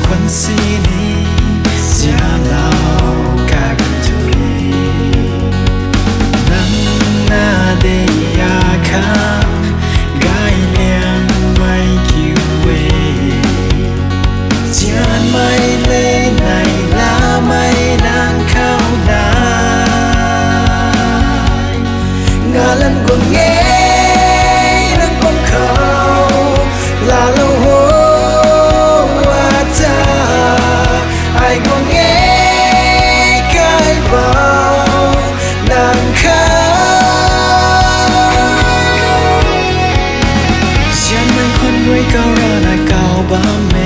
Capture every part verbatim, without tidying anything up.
Wan sini sianlou kak tui. Nang na de ya kha gay liangmei kiu e. Sianmei le nai lamei nang khou nai. Ngalan guang e nang pam khou, laalou ho ata. Ai guang e kaipouc nang khou. Sianmei khwan rui kau rana kau bam e.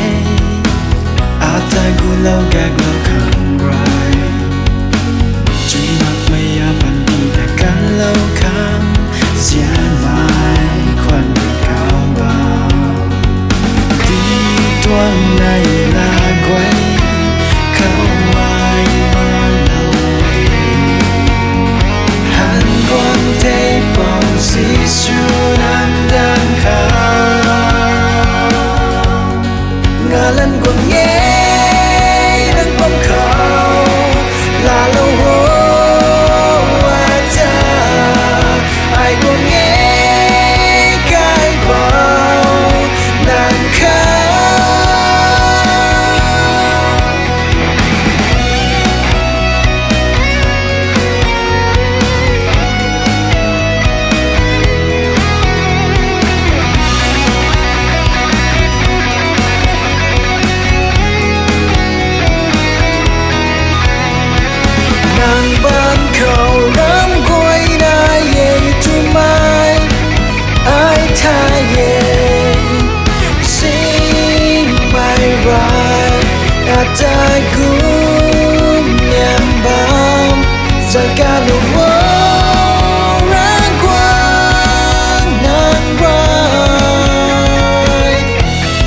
Ata gulou gaklou khang rui. Chuy makmei a panty ta kanlou khang, sianmei khwan rui kau bam. Di tuang nai la guay, khou ai malou e. Han guang tei pou Jisu nang dang khou. Ngalan guang e nang pam khou, laalou ho ata. Ai guang e kaipouc nang khou. Nang bam khou ram guay nai e twmei ai thay e. Singmei rui ata kum liam bam. Zai kalou o Ravguangc nang rui.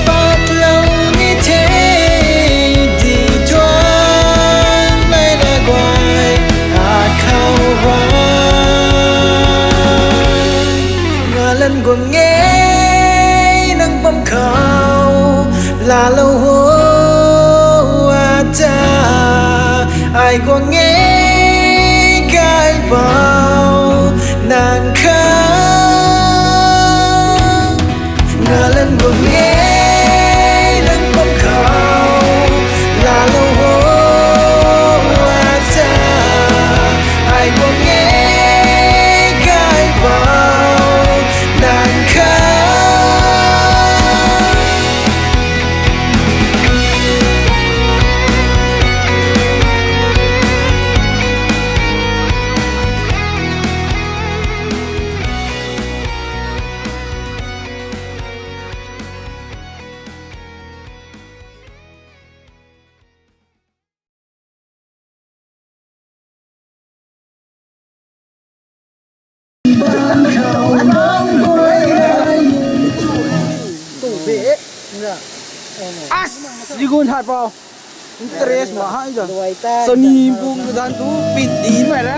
Patlou ni the di tuang nai la guay akhou rui. Ngalan guang e nang pam khou, laalou ho ata. Ai guang e kaipouc nang khou. Ngalan guang e nang pam khou, laalou ho ata. Ai guang e kaipouc nang khou. As, zigun hat pau. Interest ma hai da. Sani bung dan tu pit di mai ra.